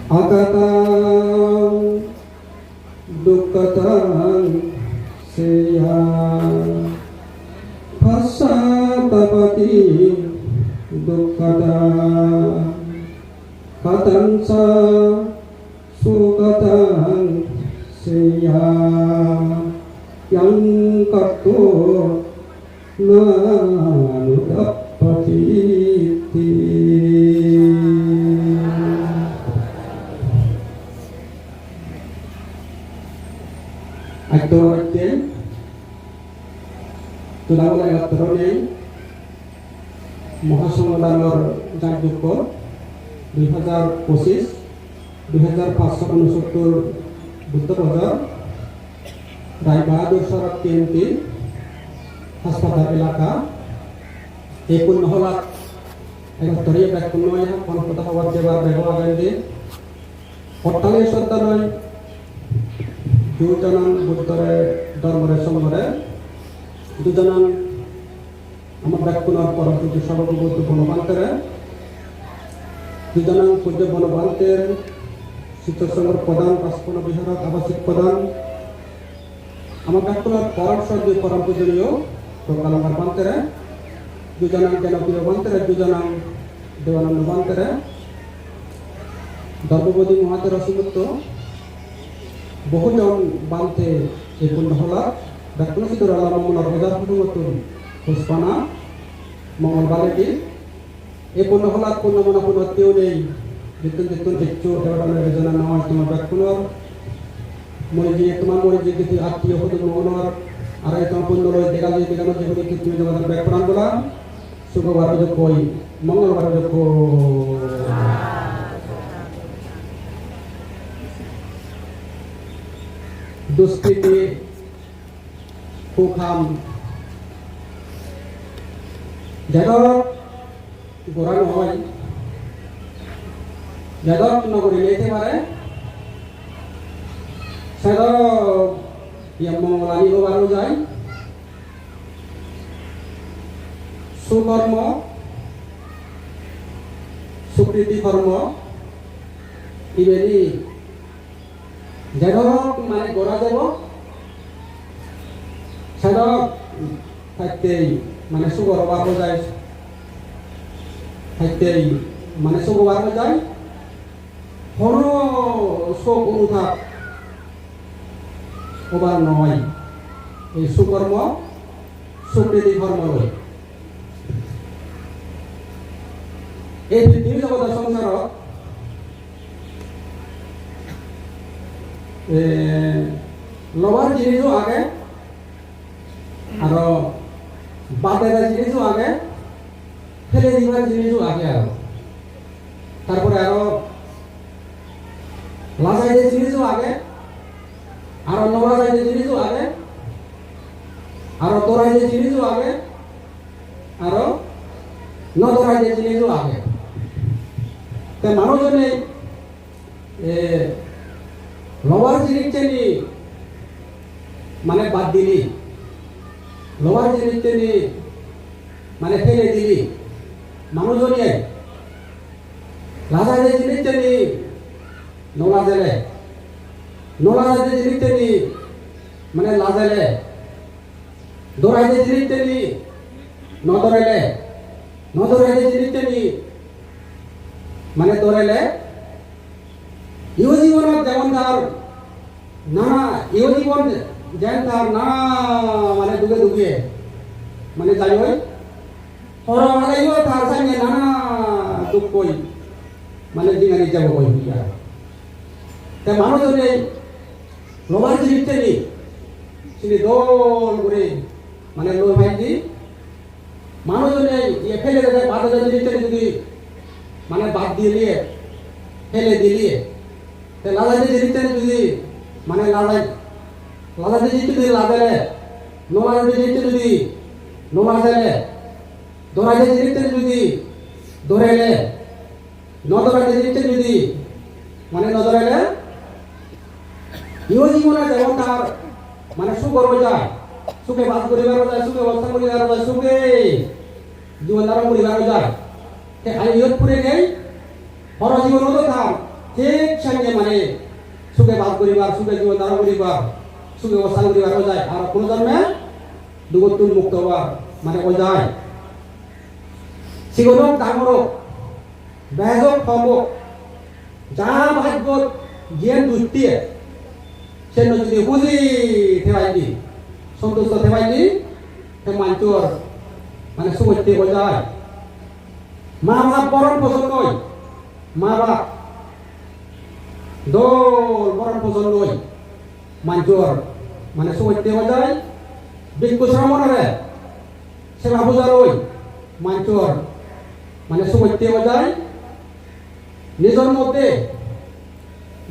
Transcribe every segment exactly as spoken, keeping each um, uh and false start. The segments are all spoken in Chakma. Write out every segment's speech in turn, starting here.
Akataṃ dukkhataṃ seyyaṃ paccattāpi dukkhataṃ, katañca sukhataṃ seyyaṃ, yaṃ katto nanudappati ti. Atto atte, tudamula attorone, Mohasonghodanor jajjukko dui hajar pochis, dui hajar paanshot unosottor Buddho bojor, Rai Bahadur Sorot T M T, Haspatal elaka, ei punno holat ekottor oye bekkun noi, hono hoda hobar debar bego agendi. Hottale sodda noi, dujonan Buddhore, Dhormore, Songhore, dujonan ama bekkunor porom pujjo Sarvabhauma Buddho Bonobhantere, dujonan pujjo Bonobhanter Siccho Songhor prodhan, Rajbhon Biharot abasik prodhan, ama bekkunor porom sodda porom pujjoniyo Proggalongkar Bhantere, dujonan Gyanopriyo Bhantere, dujonan Debananda Bhantere, Dhormobodhi Mohathero somotto bohujon bhante ei punno holat, bekkune sidu rala monor ojar hudumottun hospana mongol baledi, ei punno holat punno mona punno tiyunei jittun jittun eccho, ebar ole rejana noi toma bekkunor, mori jiye toma mori jiye giti attiyo hudu monor, aro ei toma punno loi dega jiye dega no jiye giti tumi jogor bekkunan bola. Sukrobaro jokkoi, mongolbaro jokkoi. Duskriti, kuham, jedok gora no oi, jedok no gorile te pare, sedok iye mongolani obar oi jai. Sukormo, sukriti kormo, ibeni jedok mane gora jebo, sedok tattei mane sugor obar oi jai, tattei mane sugor obar oi jai. Hono sok onutap obar noi. Ei sukormo, sukriti kormo loi. Ei pittibi jogodo songsarot, eh, lobar jinijo age, aro bad dede jinijo age, fele dibar jinijo age aro. Tarpore aro lajai de jinijo age, aro no lajai de jinijo age, aro dorai de jinijo age, aro no dorai de jinijo age. Te manujone e, lobar jinichcheni mane bad dili, lobar jinichcheni mane fele dili, manujone lajai de jinichcheni no lajele, no lajai de jinichcheni mane lajele, dorai de jinichcheni no dorele, no dorai de jinichcheni mane dorele, iho jibonot jemon tar nana, iho jibon jen tar nana mane duge duge mane jai oi, poro hale iho tar sanye nana dukkoi mane jingani jebo goi. Te manujone lobar jinichcheni sini dol guri mane loi paide, manujone iye fele dede bad dede jinichcheni judi mane bad diliye, fele diliye, te lajai de jinichcheni judi mane lajai, lajai de jinichcheni judi lajele, no lajai de jinichcheni judi no lajele, dorai de jinichcheni judi dorele, no dorai de jinichcheni judi mane no dorele, iho jibonot jemon tar mane sugor oi jai, suge bas guribar oi jai, suge bosta guribar oi jai, suge jibon dharon guribar oi jai. Te ai iyot pure nei, poro jibonot o tar Thik senne mane suge bas guribar, suge jiban dharon guribar, suge obostan guribar oi jai, ar punojonme dugottun mukto obar mane oi jai. Sigon ok, dangor ok, bej ok, hom ok, ja bhagyot jiyen jutte, sen jodi huji thei palle, sontusto thei palle, te manjor mane sugotte oi jai. Ma bap boron poson noi, ma bap dol boron poson noi, manjor mane sugotte oi jai. Bhikkhu sramonore seba puja loi manjor mane sugotte oi jai. Nijor moddhe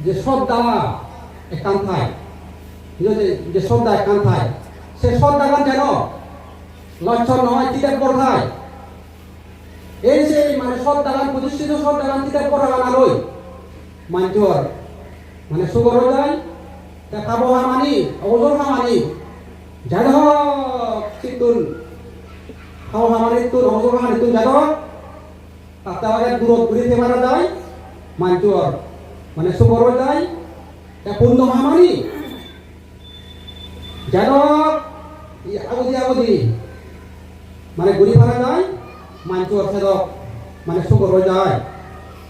je sroddha ekkan thai, nijor je, je sroddha ekkan thai, se sroddhagan jeno lochchor noi, titebbor thai. Ei je mane sroddhagan, protishthito sroddhagan, titebbor thana loi manjor mane sugor oi jai. Te pabo hamani, ogojor hamani, jadok sittun, pabo hamanittun, ogojor hamanittun jadok tatte bade durot guri thei para jai, manjor mane sugor oi jai. Te punno hamani jadok, i agudi agudi mane guri para jai, manjor sedok mane sugor oi jai.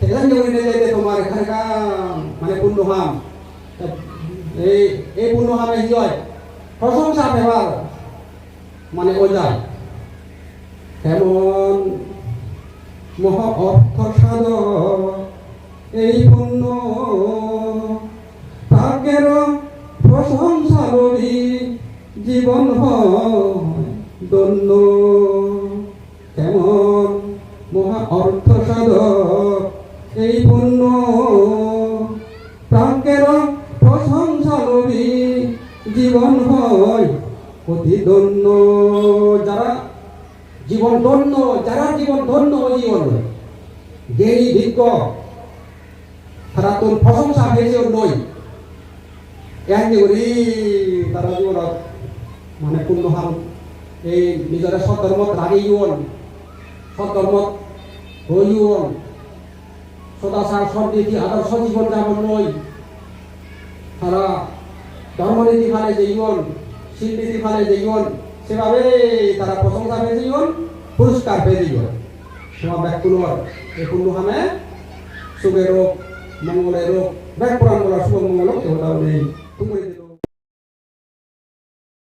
Te ejen guri nejede tomar ekkan ekkan mane punno ham. Te ei, ei punno hame hi oi? Prosongsa pebar mane oi jai. Emon moha ortho sadhok ei punno, pragger prosongsa lobi jibon hoy dhonno. Emon moha ortho sadhok ei punno, pragger prosongsa lobi jibon hoy oti dhonno. Jara jibon dhonno, jara jibon dhonno oiyon, gyani bhikkhu, tarattun prosongsa peyon loi. Eyan guri tara jibonot mane punno ham, ei nijore sot dhormot ragiyon, sot dhormot roiyon, sodachar, sodniti, adorsho jibon japon loi tara dhormo niti pale jeyon, sil niti pale jeyon, sebabe tara prosongsa peyon, puroskar peyon. Tomar bekkunor ei punno hame suge rok, mongole rok, bek poran bolar sugok mongol ok, ei hoda hoi tumi